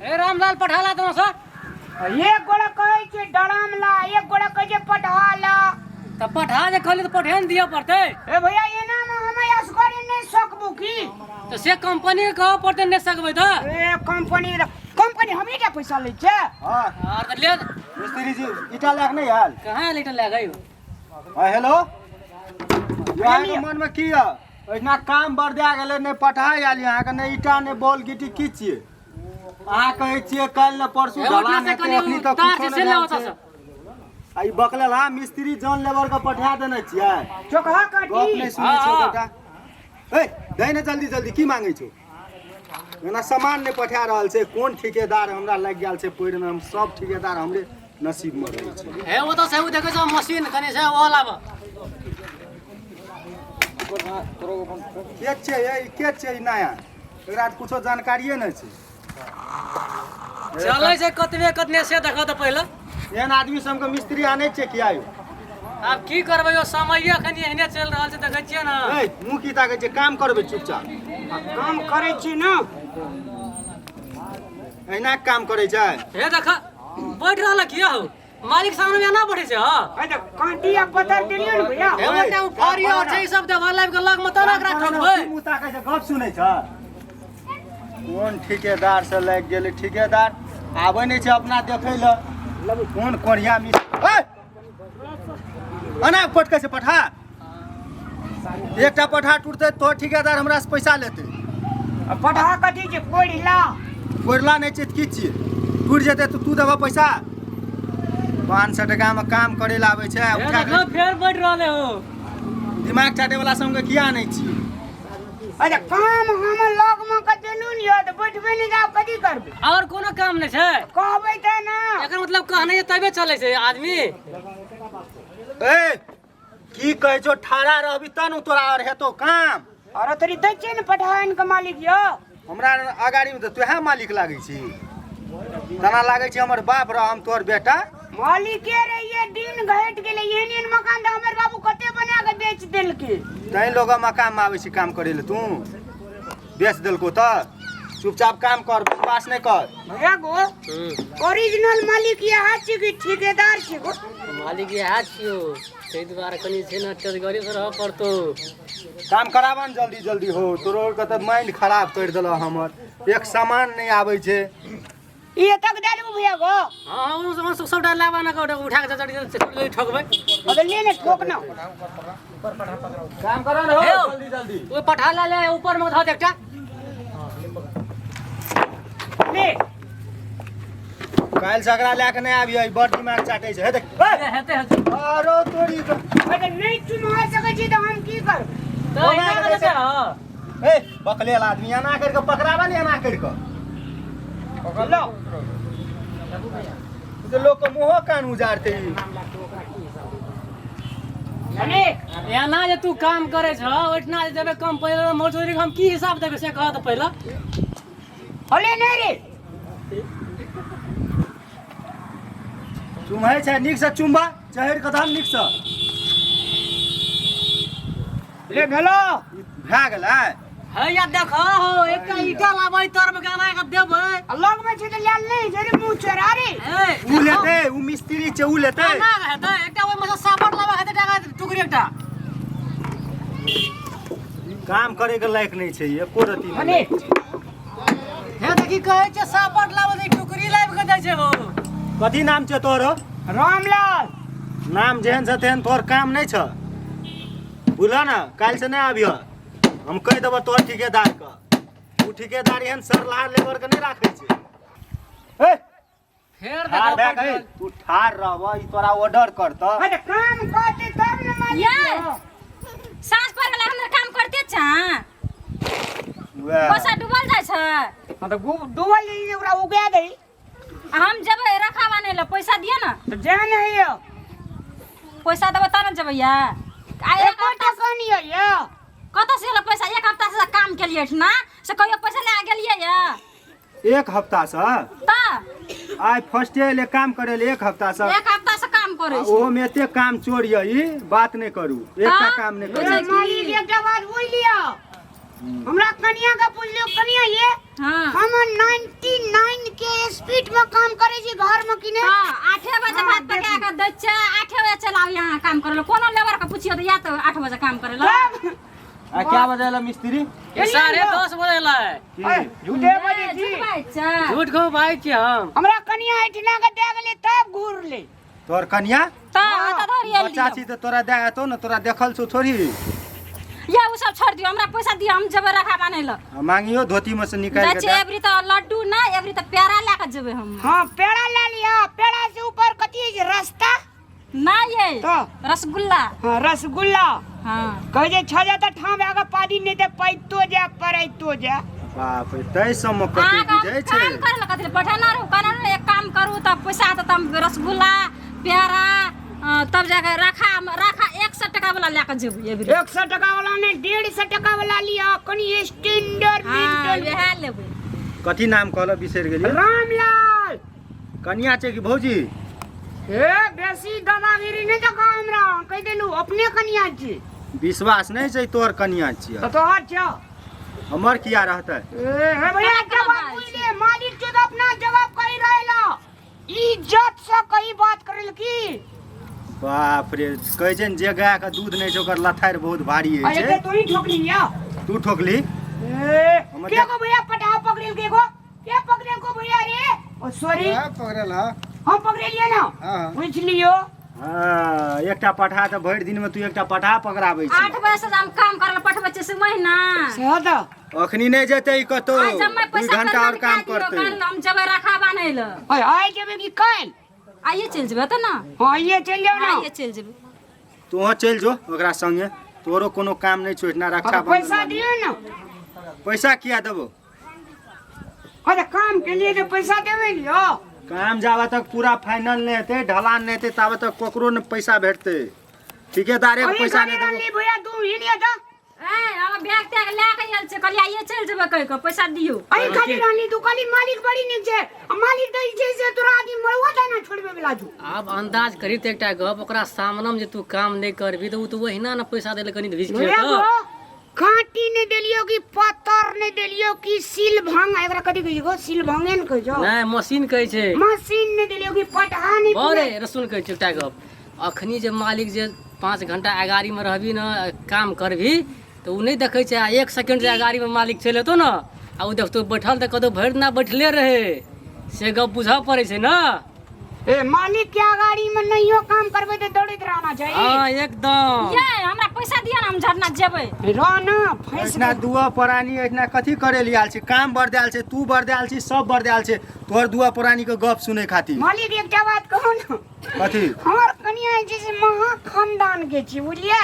ए रामलाल पठाला तो सर। एक गोड़ा कहै छै डराम ला, एक गोड़ा कहै छै पटहा ला। तऽ पठा जे कहली तऽ पठे ने दिअ पड़तै। ए भैया, एना में हम असगरे नहीं सकबू की? तऽ से कंपनी के कहऽ पड़तै, नहि सकबै तऽ। ए कंपनी कंपनी हमही टा पैसा लै छै। हाँ। आर तऽ ले। मिस्त्री जी, ईटा लए कऽ नहि आयल? कहाँ लीटर लए गई? हाँ हेलो, यो अहाँके मनमे की यऽ? ओहिना काम बड़ दए गेलै, नहि पठा आयल अहाँके, नहि ईटा, नहि बॉल गिट्टी। की छियै अहाँ? कहै छियै काल्हि ने परसू हे, ओहिना ढलान से हेतै, कनि अखनी तक तार कुछो छै से नहि ले भेल ओतऽ छै। से। आ ई बकलेल हा मिस्त्री जॉन लेबर के पठा देने छियै। चोखा गप काटी नहि सुनै छै। हाँ। बेटा ए, दै ने जल्दी जल्दी। की मांगै छौ? एना सामान नहि पठा रहल छै। कोन ठिकेदार हमरा लागि गेल छै पैरमे? हम सब ठिकेदार हमरे नसीबमे रहै छै। हे, ओतऽ से ओ देखै छौ मशीन कनि से ओ लाबऽ। के छियै हे? ई के छियै ई नया? एकरा तऽ कुछो जानकारिए नहि छै। चलै छै कतबे कतने से देखऽ तऽ पहिले। एहन आदमी सबके मिस्त्री आनै छियै किया यौ? आब की करबै यौ, समय एखन एहने चलि रहल छै, देखै छियै ने। ए, मुँह की ताकै छै? काम करबै चुपचाप। आ काम करै छी ने। एहिना काम करै छै? हे देख, बैठ रहल किया हो? मालिक सामने में एना बैठे छै? हँ। अरे तऽ कांटी आ पत्थर देलियै ने भैया। हे, ओते उ फरी और छै, ई सब देबऽ लाबि कऽ लग मे तहन एकरा ठोकबै। की मुँह ताकै छै? गप सुनै छ? कोन ठिकेदार से लागि गेलै? ठिकेदार आबै नहि छै अपना देखै लए। कोन कोढ़िया मिस ए! अना पटकै छै पठा। एकटा पठा टूटतै तो ठिकेदार हमरा से पैसा लेतै। आ पटहा कथी छै? कोढ़िला। कोढ़ला नहि छै तऽ की छियै? टूटि जेतै तऽ तू देबह पैसा? 500 टकामे काम करै लए आबै छै आ हे उठा देखो, कऽ फेर बैठ रहले हो। दिमाग चाटे वाला सबके किया आनै छियै? अरे काम हम लग में के देलू ने यौ, तऽ बैठबै नहि जाब, कथी करबै? और कोनो काम नहि छै? कहबै तऽ ना। एकर मतलब कहने जे तबे चलै छै आदमी। ए, की कहै छौ? ठाढ़ा रहबी तब ने तोरा आओर हेतौ काम। अरे तोरी दै छियै ने पटहा के मालिक यौ। हमरा अगाड़ीमे तऽ तोहे मालिक लागै छी, तना लागै छै हमर बाप रह, हम तोहर बेटा। मालिके रहिए, दिन घटि गेलै। एहन एहन मकान तऽ हमर बाबू कते बना कऽ बेच देलकै। तैं लोग मकानमे आबै छी काम करै लए। तू बेच देलको तऽ चुपचाप काम कर, बकवास नहि कर। भैया गो, ओरिजिनल मालिक यहाँ छी कि ठेकेदार छी गो? मालिक इएह छियौ, ताहि दुआरे कनि छै ने तेजगरी से रहऽ पड़तौ। काम कराबऽ ने जल्दी जल्दी हो। तोरो के तऽ माइंड खराब करि देलह हमर। एक सामान नहि आबै छै। ई तक दे देबो भैया गो। हाँ हाँ, ओ सब सबटा लाबा ना, उठा के जल्दी जल्दी ठोकबै। अरे ले ने, ठोक ना। काम करा ने हो। हे। जल्दी जल्दी। ओ पठा ला ले, ऊपर में धऽ दे एकटा। ले। काल्हि सगरा लए कऽ नहि आबियै, बड़ दिमाग चाटै छै। हे देख ए! हेतै हेतै। आरो तोरी के। अरे नहि चुमा सकै छी तऽ हम की करबै? तऽ एना कऽ देतै हँ। ए बकलेल आदमी, एना करि कऽ पकड़ाबऽ ने, एना करि कऽ। लो। ई तऽ लोकके मुँहो कान उजाड़तै ई। अनेक एना जे तू काम करै छह, ओहिठिना जे जेबै कम पहिले मजदूरी, हम की हिसाब देबै से कहऽ तऽ पहिले। होले नहि रे। चुम्है छै नीकसँ, चुम्बा चढ़ि कऽ धर नीकसँ। ले भेलो। ई भए गेलै। हैया देख हो, एकटा ईटा लाबै तर में गाना के देबै। आ लग में छै तऽ लाल नहि छै रे, मुँह चोरा रे। ए। उ लेतै, उ मिस्त्री छै, उ लेतै। ना हेतै, एकटा ओहिमे से साबर लाबै हेतै, टाका टुकड़ी एकटा। काम करे के लायक नहि छै एको रति नहि। अनेक हे देखी, कहै छै साबर लाबै छै, टुकड़ी लाबि के दै छै हो। कथी नाम छै तोहर? रामलाल। नाम जेहन छै तेहन तोहर काम नहि छ, बुझल ने? काल्हि से नहि आबिह, हम कहि देबऽ तोहर ठिकेदार के। ओ ठिकेदार एहन सरलाहा लेबर के नहि राखै छै। ए फेर ठाढ़ देखो। भए कऽ, तू ठाढ़ रहबह, ई तोरा ऑर्डर करतऽ। अरे काम करते तब ने मालिक। ये साँझ पड़ गेलै, हमरा काम करते छा। वएह। पैसा डूबल जाइ छै। हाँ तऽ डूबल जे ओकरा उगा दही। आ हम जेबै रखा बान्है लए, पैसा दिअ ने। तऽ जा नहि यौ। पैसा देबै तब ने जेबै। या आ एक एको हफ्ता टका नहि यऽ यौ। कतऽ से एलै पैसा? एक हफ्ता से काम केलियै ना, से कहियो पैसा लए गेलियै या? एक हफ्ता से? तऽ आइ फर्स्टे एलै काम करे ले, एक हफ्ता से? एक हफ्ता से काम करै छी। ओहो में एते काम चोर यऽ, ई बात नहि करू, एकटा तऽ? काम नहि बुझै करू। छी। मालिक, एकटा बात बुझि लिअ, हमरा कनिया के पुछलियौ, कनिया ये, हाँ। हम 99 के छी घर में कि नहीं। हाँ, 8 बजे हाँ, भात पका के दै छै, 8 बजे चल आउ यहाँ काम करे ला। कोनो लेबर के पुछियो तऽ या तऽ 8 बजे काम करे ला। तब आ क्या बजे एलो मिस्त्री? 10:30 बजे एलै। ए, झूठे बजै छी। झूठ बाजै छै। झूठ कहू भाई छी हम? हमरा कनिया एठना के दे गेलै तब घूर ले। तोहर कनिया? तऽ तऽ धरि आयल। बच्चा छी तऽ तोरा दे एतौ ने, तोरा देखल छौ थोड़ी? या उ सब छोड़ दियो, हमरा पैसा दियो, हम जेबै रखा बान्है ला। आ मांगियो धोती में से निकालि जाइ के छै दे। एबरी तऽ लड्डू नहि, एबरी तऽ पेड़ा लए कऽ जेबै हम। हाँ, पेड़ा ले लिया। पेड़ा से ऊपर कथी है जे रास्ता? नहि ये। तऽ? रसगुल्ला। हाँ, रसगुल्ला। हाँ। कहै जे छजा तऽ ठाम आगे पादी, नहि तऽ पैतो जाय परैतो जाय। बाप रे, तै सबमे कते अहाँके हम बुझै छै। काम करे ला कथी ला पठेने रहू? कहने रहू एक काम करू तब पैसा तऽ तब रसगुल्ला पेड़ा, तब जाके रखा रखा 100 टका वाला लए कऽ जेबै एबरी। 100 टका वाला नहि, 150 टका वाला लिअ, कनि स्टैंडर्ड। हाँ, वएह लेबै। कथी नाम कहल, बिसरि गेलियै। रामलाल। कनिया छै कि भौजी? हे, बेसी दादागिरी नहि देखा हमरा, कहि देलू, अपने कनिया छी। विश्वास नहि छै तोहर कनिया छियै। तऽ तोहर छौ? हमर किया रहतै? ए हे भैया, केना जवाब बात बुझ ले, मालिक के तऽ अपना जवाब कही रहेला, इज्जत से कही बात करेल की। बाप रे, कहै छै ने जे गाय के दूध नहि छै ओकर लथारि बहुत भारी होइ अरे छै। तू ही ठोकली या। तू ठोकली। ए हमर के देख- को भैया पटा पकड़ेल के को के पकड़ेल को भैया रे? ओ सॉरी। पकड़ल हा। हम पकड़ेलिए ना? हाँ। पूछ लियो। हाँ, एकटा पठा तऽ भरि दिन में तू एकटा पठा पकड़ाबै छी। 8 बजे से हम काम करे ला पठबै छियै से महीना। सह तऽ। अखनी नहि जेतै ई कतौ। आइ जम्मै दू पैसा घंटा और काम करतै। करतै। हम जेबै रखा बान्है ला। आइ आइ जेबै कि काल्हि? आइए चलि जेबै तऽ ने। हाँ, आइए चलि जाउ ना। आइए चलि जेबै। तोहँ चलि जो ओकरा संगे, तोरो कोनो काम नहि छौ एहिठिना रक्षा हाँ, तऽ पैसा बंधन। दियौ ने। पैसा किया देबो? अरे, काम के लिए तो पैसा देबै लियो। काम जाबे तक पूरा फाइनल नहि हेतै, ढलान नहि हेतै, ताबे तक ककरो ने पैसा भेटतै। ठिकेदारे के अभी पैसा खाली नहि देबो। रहली भैया, तू ही नहीं था। ए, हम बैग तैग लए कऽ आयल छियै, कहलियै आइए चलि जेबै कहि कऽ, पैसा दियौ। अही खाली रहली तू, कहली मालिक बड़ी नीक छै, आ मालिक दै छै से तोरा आदमी मरुआ दाना छोड़बे वाला छौ। आब अंदाज करी तऽ एकटा गप, ओकरा सामने जे तू काम नहि करबी तऽ ओ तऽ ओहिना ने पैसा देले कनि घीच भैया के। गो, कांटी नहि देलियो कि पत्थर नहि देलियो कि सील भंग, एकरा कथी कहै छै गो? सील भंगे ने कहै छौ? नहि, मशीन कहै छै। मशीन नहि देलियो कि पटहा नहि। बरे रसुन कहै छै एकटा गप, अखनी जे मालिक जे 5 घंटा अगाड़ीमे रहबी ने, काम करबी तऽ ओ नहि देखै छै, आ 1 सेकेंड जे अगाड़ीमे मालिक चलि एतौ ने आ ओ देखतौ बैठल तऽ कतौ भरि दिना बैठले रहै, से गप बुझऽ पड़ै छै ने। ए, मालिक के अगाड़ी में नहियो काम करबै तऽ दौड़ैत रहना चाही। हँ, एकदम। ये, हमरा पैसा दिअ ने, हम झरना जेबै। रह ना फंसि। एहिठिना दुआ प्राणी एहिठिना कथी करे लिए आयल छै? काम बरदायल छै, तू बरदायल छी, सब बरदायल छै तोहर दुआ प्राणी के गप सुनै खातिर। मालिक, एकटा बात कहू ने? कथी? हमर कनिया जे छै महा खानदान के छी, बुझलियै?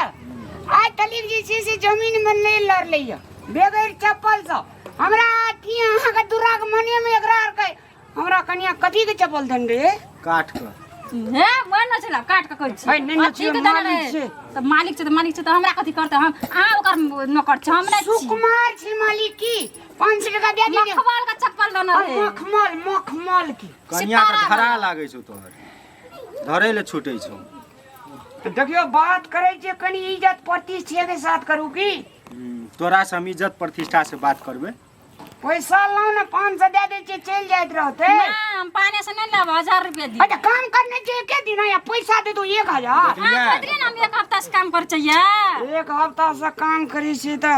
आइ तलिक जे छै से जमीन में नहि लड़लै यऽ बगैर चप्पल सँ। हमरा अथी अहाँके दुरागमने में एकरा आरके हमरा कनिया कथी के चप्पल देने रे? काट के। हे, मोन न छला काट के कहै छी। है, नहि, नहि, अथी के देने मालिक रहै। छै। तऽ मालिक छै तऽ मालिक छै, तऽ हमरा कथी करतै? हम अहाँ ओकर नौकर छी, हम नहि छी। सुकुमार छै मालिक की, 500 टका दे दिए। मखमल के चप्पल देने रहै। मखमल, मखमल की। कनिया के सितारा धरा वाला। लागै छौ तोहर, धरै ले छूटै छौ। तऽ देखियौ, बात करै छियै कनि इज्जत प्रतिष्ठा के साथ करू की। तोरा से हम इज्जत प्रतिष्ठा से बात करबै। पैसा लाउ ने, 500 दे दै छियै, चलि जाइत रहतै। ना, हम पाने से नहि लेब, 1000 रुपया दियौ। अच्छा, काम करने छियै एके दिन या पैसा दे दू 1000? अहाँ कहैत रहियै ने हम एक हफ्ता से काम करै छियै। एक हफ्ता से काम करै छियै तऽ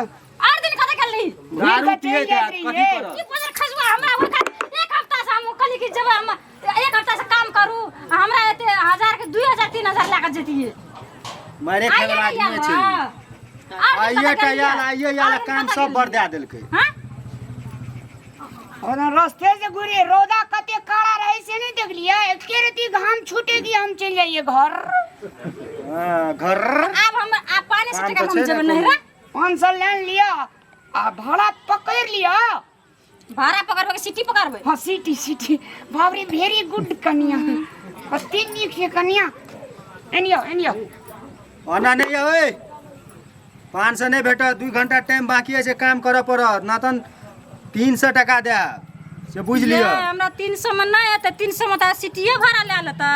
आठ दिन कतऽ गेल रही? दारू चलि पियैत जाइत हैत, कथी रहियै। करत? की बजर खजुआ हमरा हुनका एक हफ्ता से हम कहली कि जब हम एक हफ्ता से काम करू आ हमरा एते हजार के 2000 3000 लए कऽ जैतियै। मारे खाय वाला आइए आदमी छै। आइए। आइए टा आयल, आइए आयल, काम सब बरदा देलकै। हाँ। और रास्ते से घुरे रौदा कते काड़ा रहे से नहीं देख लिया? एके रती घाम छूटेगी, हम चल जाइए घर। हाँ, घर। आब हम आब पानी से काम टका तऽ हम छै ने जेबै कोनो। नहिरा। 500 ले लिया आ भाड़ा पकड़ लिया। भाड़ा पकड़बै कि सिटी पकड़बै? हाँ, सिटी, सिटी। बाप रे, वेरी गुड कनिया, कते नीक छै कनिया। एनियो, एनियो। ओना नहि ओए, 500 नहि भेटत। 2 घंटा टाइम बाकी छै, काम करऽ पड़त, ना तन 300 टका देब, से बुझि ये, लिअ। हमरा 300 में नहि हेतै। 300 में तऽ सिटिए भाड़ा लए लेतै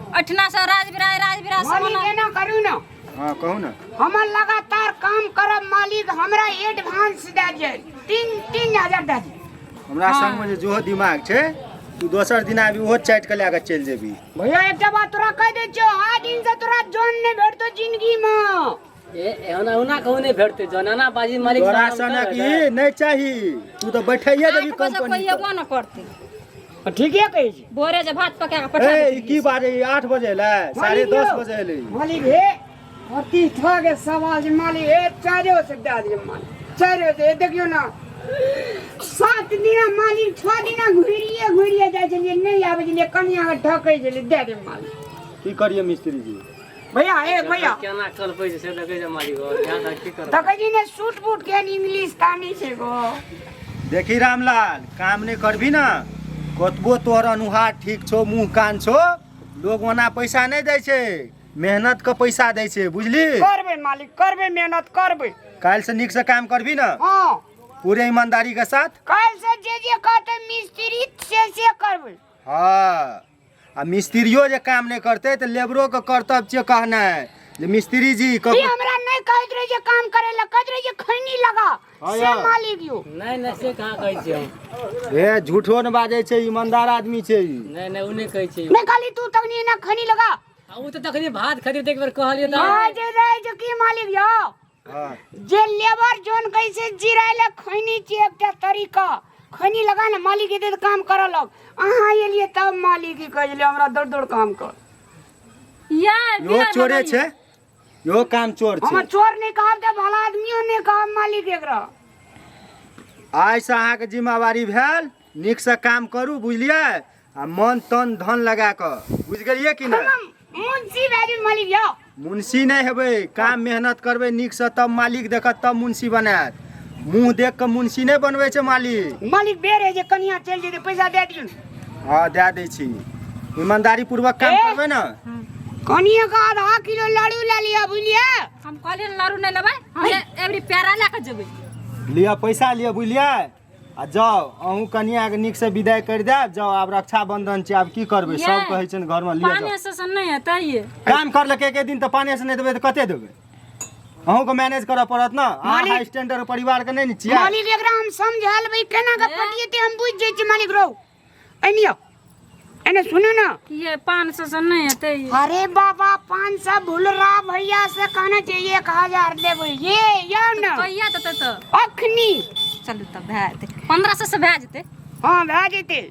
एहिठिना से राजविराज, राजविराज से मालिक, ओना। एना करू ने। हाँ, कहू ने। हमर लगातार काम करब मालिक, हमरा एडवांस दए दियै, 3-3 हजार दए दियै। हमरा संगमे जे जोहो दिमाग छै तू दोसर दिन आबी ओहो चाटि कऽ लए कऽ चलि जेबी। भैया एकटा बात तोरा कहि दै छियौ, आइ दिन से तोरा जन नहि भेटतौ जिंदगी मे। ए एहना ओना कहूँ नहि भेटतै जनाना बाजी मालिक तोरा साहब सनक करतै। ई नहि चाही, तू तऽ बैठाइए देबी 8 बजे कंपनी कोई एबो न करतै। ठीके कहै छी। भोरे जे भात पका के पठा ए ई देतियै। की बात है, 8 बजे एलै, 10:30 बजे एलै। मालिक हे प्रतिष्ठा के सवाल छै मालिक, हे चारो से दए दियौ मालिक, चारो से। देखियौ ना 7 दिना मालिक 6 दिना घुरिए घुरिए जाइ छलियै, नहि आबै छलियै, कनिया के ठकै छलियै, दए दियौ मालिक। की करिए मिस्त्री जी? भैया हे भैया केना कलपै छै से देखै छै मालिक, ध्यान राख की करबै। देखै छी ने सूट बूट के इंग्लिश तानी छै गो। देखी रामलाल, काम नहि करबी ना, कतबो तोहर अनुहार ठीक छौ, मुँह कान छौ, लोग ओना पैसा नहि दै छै, मेहनत के पैसा दै छै, बुझली? करबै मालिक, करबै, मेहनत करबै। काल्हि से नीक से काम करबी ना? हाँ। पूरे ईमानदारी के साथ? काल्हि से जे जे कहतै मिस्त्री से से करबै। हाँ, आ मिस्त्रियो जे काम नहि करतै तऽ लेबरो के कर्तव्य छियै कहनाइ जे मिस्त्री जी ई हमरा नहि कहैत रहे जे काम करे ला, कहैत रहे जे खैनी लगा। हाँ से यार। मालिक यो। नहि नहि से कहाँ कहै छियै हम। हे झूठो ने बाजै छै, ईमानदार आदमी छै ई। नहि नहि ओ नहि कहै छै। नहि कहली तू तखनी एना खैनी लगा। आ ओ तऽ तखनी भात खैतियै तऽ एक बेर कहलियै तऽ हाँ, जे रहै छै की मालिक यो? हाँ। जे लेबर जोन कैसे जिराय ले खैनी छै एकटा तरीका, खैनी लगा ने मालिक एते तऽ काम करऽ लग। अहाँ एलियै तब मालिक की कहै छलै हमरा दौड़ दौड़ काम कर। या इहो बिना चोरे लगलियै। छै, इहो काम चोर छै। हमर चोर नहि कहब तऽ भला आदमियो नहि कहब मालिक एकरा। आइ से अहाँके जिम्मेवारी भेल, नीक से काम करू, बुझलियै? आ मन तन धन लगा कऽ, बुझि गेलियै कि नहि? हम मुंशी भए जेबै मालिक यौ। मुंशी नहि हेबै, काम मेहनत करबै नीक से तब मालिक देखत, तब मुंशी बनायत। मुँह देख कऽ मुंशी नहि बनबै छै मालिक। मालिक बेर है जे कनिया चलि जेतै, पैसा दए दियौ। हाँ दए दै छी, ईमानदारी पूर्वक काम ए? करबै ने। कनिया के आधा किलो लाडू लए लिअ, बुझलियै? हम कहलियै लाडू नहि लेबै, हम एबरी प्यारा लए कऽ जेबै। लिअ पैसा लिअ, बुझलियै? आ जाउ अहूँ कनिया के नीक से विदाई कर देब, जाउ आब रक्षाबंधन छै, आब की करबै, सब कहै छै घर में लिअ जाउ। पाने से नहि हेतै ये। काम कर लके एक दिन तऽ पाने से नहि देबै तऽ कते देबै? अहूँ के मैनेज करऽ पड़त ना, अहाँ मालिक- हाई स्टैंडर्ड परिवार के नहि ने छियै। मालिक एकरा हम समझालबै केना के पटिएतै हम बुझि जाइ छी मालिक। रौ एनियो एने सुनू ना। ये 500 से नहीं हेतै ये। अरे बाबा 500 भुलरा भैया से कहना चाहिए 1000 लेबै ये यौ ना। कहिया देतै तऽ? अखनी। चलू तब भए जेतै, 1500 से भए जेतै। हाँ भए जेतै।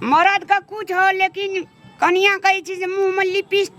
मरद के कुछ हो लेकिन कनिया कहै छै जे मुँह में लिपस्टिक